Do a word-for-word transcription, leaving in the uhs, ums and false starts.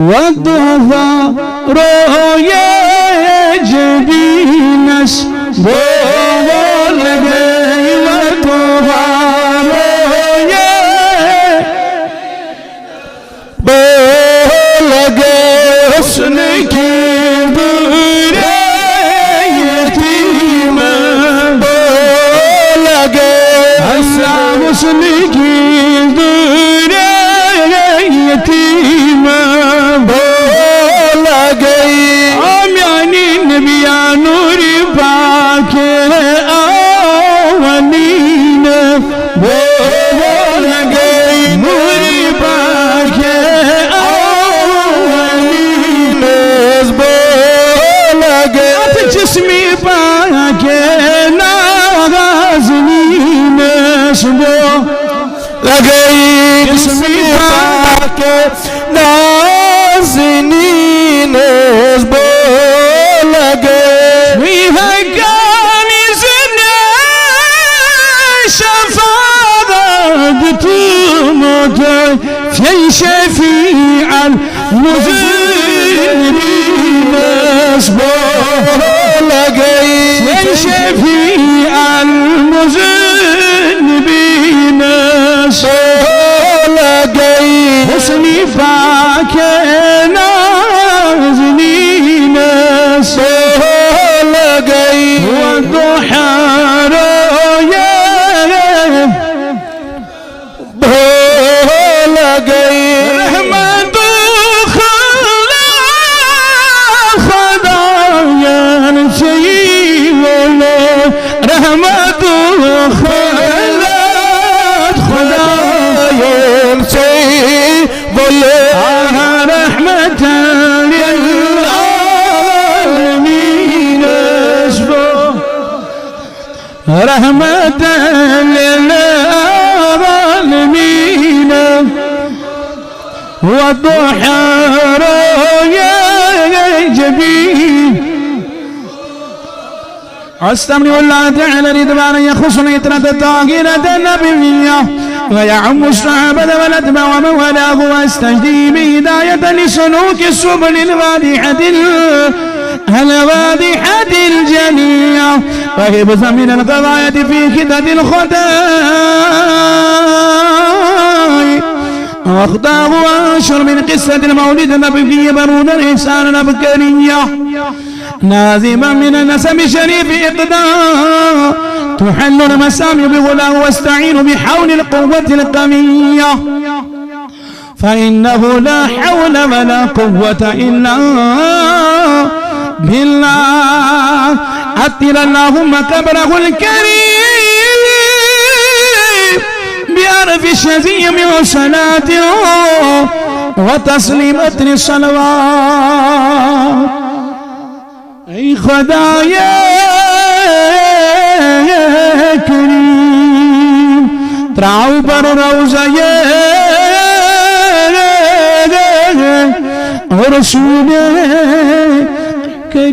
والضحى رویے جبینس بول گئی، والضحى رویے بول گئی، حسن کی دورے یتیم بول گئی، اللہ حسن کی دورے یتیم بول گئی۔ آ میانہِ نبیا نور پاک آونین بول گئی، نور پاک آونین بول گئی، اتھ جسمی پاک نازنینس بول گئی، جسمی پاک نازنینس بول گئی۔ وی ہیکان زنہ شفاعت تمت فی شفیع المذنبینس بول گئی، فی شفیع المذنبینس بول گئی، حسن پاک نازنینس بول گئی، والضحى رویے بول گئی۔ رحمت خدا، خدایان چی ولو، رحمت خدا، خدایان چی ولو، آہ رحمت للعالمین اسبو۔ رحمت للعالمین، والضحى رویے جبین۔ أستمنح الله تعالى رضوانه يخص العترة الطاهرة النبوية ويعم الصحابة والأتباع ومن والاه، وأستجدي به هداية لسلوك السبل الواضحة ال- الواضحة الجلية، وحفظا من الغواية في خطط الخطايا، وأخطاه وأنشر من قصة المولد النبوي برود الإحسان العبقرية، ناظما من النسب الشريف إقدام تحل المسام بغلاه، واستعين بحول القوة القوية. فإنه لا حول ولا قوة إلا بالله. عطر اللهم قبره الكريم بعرف شذي من صلاة وتسليم، عطر الصلوات. ای خدای کریم، تراو بر روضہ رسول کریم۔